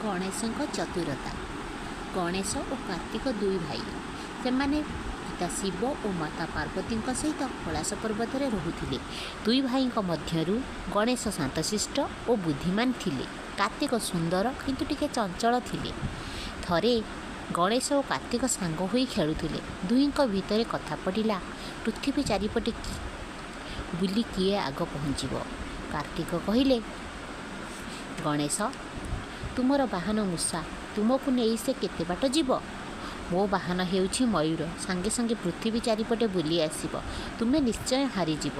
ଗଣେଶଙ୍କ ଚତୁରତା। ଗଣେଶ ଓ କାର୍ତ୍ତିକ ଦୁଇ ଭାଇ। ସେମାନେ ପିତା ଶିବ ଓ ମାତା ପାର୍ବତୀଙ୍କ ସହିତ କୈଳାସ ପର୍ବତରେ ରହୁଥିଲେ। ଦୁଇ ଭାଇଙ୍କ ମଧ୍ୟରୁ ଗଣେଶ ଶାନ୍ତଶିଷ୍ଟ ଓ ବୁଦ୍ଧିମାନ ଥିଲେ। କାର୍ତ୍ତିକ ସୁନ୍ଦର, କିନ୍ତୁ ଟିକେ ଚଞ୍ଚଳ ଥିଲେ। ଥରେ ଗଣେଶ ଓ କାର୍ତ୍ତିକ ସାଙ୍ଗ ହୋଇ ଖେଳୁଥିଲେ। ଦୁହିଁଙ୍କ ଭିତରେ କଥା ପଡ଼ିଲା, ପୃଥିବୀ ଚାରିପଟେ ବୁଲି କିଏ ଆଗ ପହଞ୍ଚିବ। କାର୍ତ୍ତିକ କହିଲେ, "ଗଣେଶ, ତୁମର ବାହନ ମୂଷା। ତୁମକୁ ନେଇ ସେ କେତେ ବାଟ ଯିବ? ମୋ ବାହନ ହେଉଛି ମୟୂର। ସାଙ୍ଗେ ସାଙ୍ଗେ ପୃଥିବୀ ଚାରିପଟେ ବୁଲି ଆସିବ। ତୁମେ ନିଶ୍ଚୟ ହାରିଯିବ।"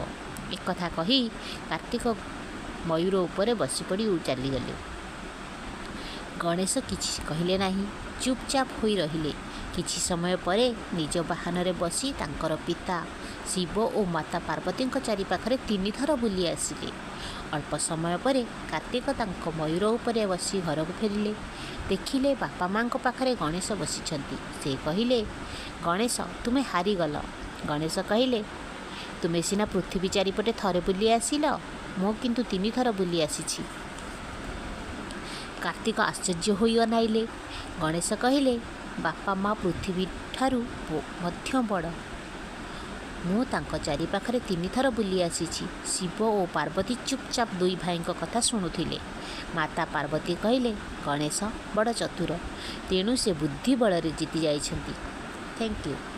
ଏକଥା କହି କାର୍ତ୍ତିକ ମୟୂର ଉପରେ ବସିପଡ଼ି ଚାଲିଗଲେ। ଗଣେଶ କିଛି କହିଲେ ନାହିଁ। ଚୁପଚାପ ହୋଇ ରହିଲେ। କିଛି ସମୟ ପରେ ନିଜ ବାହନରେ ବସି ତାଙ୍କର ପିତା ଶିବ ଓ ମାତା ପାର୍ବତୀଙ୍କ ଚାରିପାଖରେ ତିନିଥର ବୁଲି ଆସିଲେ। ଅଳ୍ପ ସମୟ ପରେ କାର୍ତ୍ତିକ ତାଙ୍କ ମୟୂର ଉପରେ ବସି ଘରକୁ ଫେରିଲେ। ଦେଖିଲେ, ବାପା ମା'ଙ୍କ ପାଖରେ ଗଣେଶ ବସିଛନ୍ତି। ସେ କହିଲେ, "ଗଣେଶ, ତୁମେ ହାରିଗଲ।" ଗଣେଶ କହିଲେ, "ତୁମେ ସିନା ପୃଥିବୀ ଚାରିପଟେ ଥରେ ବୁଲି ଆସିଲ, ମୁଁ କିନ୍ତୁ ତିନିଥର ବୁଲି ଆସିଛି।" କାର୍ତ୍ତିକ ଆଶ୍ଚର୍ଯ୍ୟ ହୋଇ ଅନାଇଲେ। ଗଣେଶ କହିଲେ, "ବାପା ମା' ପୃଥିବୀଠାରୁ ମଧ୍ୟ ବଡ଼। ମୁଁ ତାଙ୍କ ଚାରିପାଖରେ ତିନିଥର ବୁଲି ଆସିଛି।" ଶିବ ଓ ପାର୍ବତୀ ଚୁପଚାପ ଦୁଇ ଭାଇଙ୍କ କଥା ଶୁଣୁଥିଲେ। ମାତା ପାର୍ବତୀ କହିଲେ, "ଗଣେଶ ବଡ଼ ଚତୁର। ତେଣୁ ସେ ବୁଦ୍ଧି ବଳରେ ଜିତି ଯାଇଛନ୍ତି।" Thank you.